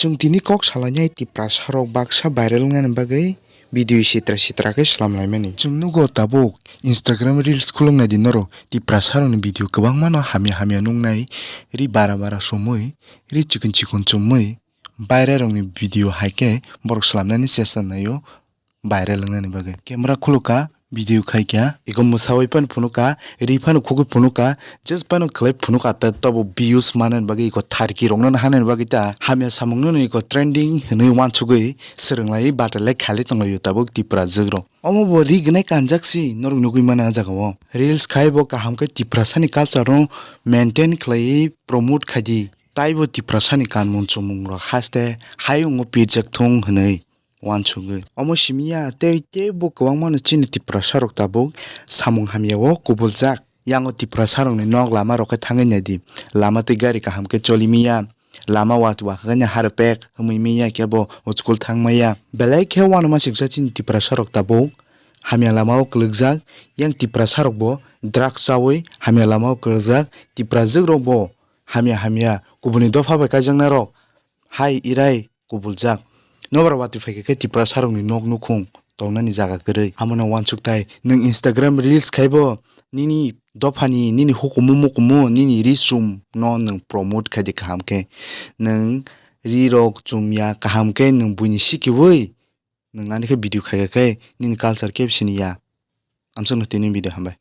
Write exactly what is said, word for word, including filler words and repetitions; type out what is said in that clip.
Chwng tini kok salainai Tiprasa rok baksa viral wngnani bagwi video sitra sitra khe slam laimani. Chwng nugo tabuk Instagram reels khulwng naidi norok Tiprasa rokni video kwbangma no hamya hamya nuknai, ri bara bara sumui, ri chikon chikon chumui, viral rokni video hai khe borok slamnani chesta naio viral wngnani bagwi. Camera khulukha, video khaikha, iko mwsawi phano phunukha, ri phano khugwi phunukha, just phano khlai phunukha, ta tobo views manani bagwi, iko tharki rokno nahanani bagwi ta hamya samungno iko trending hinwi wansugwi swrwnglai batalai khalai tonglaio tabuk Tiprajwk rok. Omo bo ri gwnai kanjak si norok nugwi mano ah jagao. Reels khai bo kaham khe Tiprasani culture no maintain khlaiwi promote khaidi. Taibo Tiprasani kanmung chumung rok haste hayungo pirjak thung hinwi wansugwi. Omo simi ya, tei, tei bo kwbangmano chini Tiprasa rok tabuk samung hamya o kubuljak. Yango Tiprasa rokni nok lama rok khe thangwi naidi. Lama tei gari kaham khe choli miya. Lama watwi wakhakhe harpek himwi miya khe bo school thang maya. Belai khe uanama siksa chini Tiprasa rok tabuk hamya lama o kwlwkjak. Yang Tiprasa rok bo drugs chawi hamya lama o kwlwkjak. Tiprajwk rok bo hamya hamya kubuni dopha bai kaijaknai rok hai irai kubuljak. Nobar watwi phaikha khe Tiprasa rokni nok nukhung tongnani jaga kwrwi. Amono wansukthai nwng Instagram reels khaibo nini dophani, nini hukumu mukumu, nini ri sum no nwng promote khaidi kaham khe. Nwng ri rok chumya kaham khe nwng buini sikiwi nwng ani khe video khaikha khe nini culture khe siniya. Amsukno tini video hambai.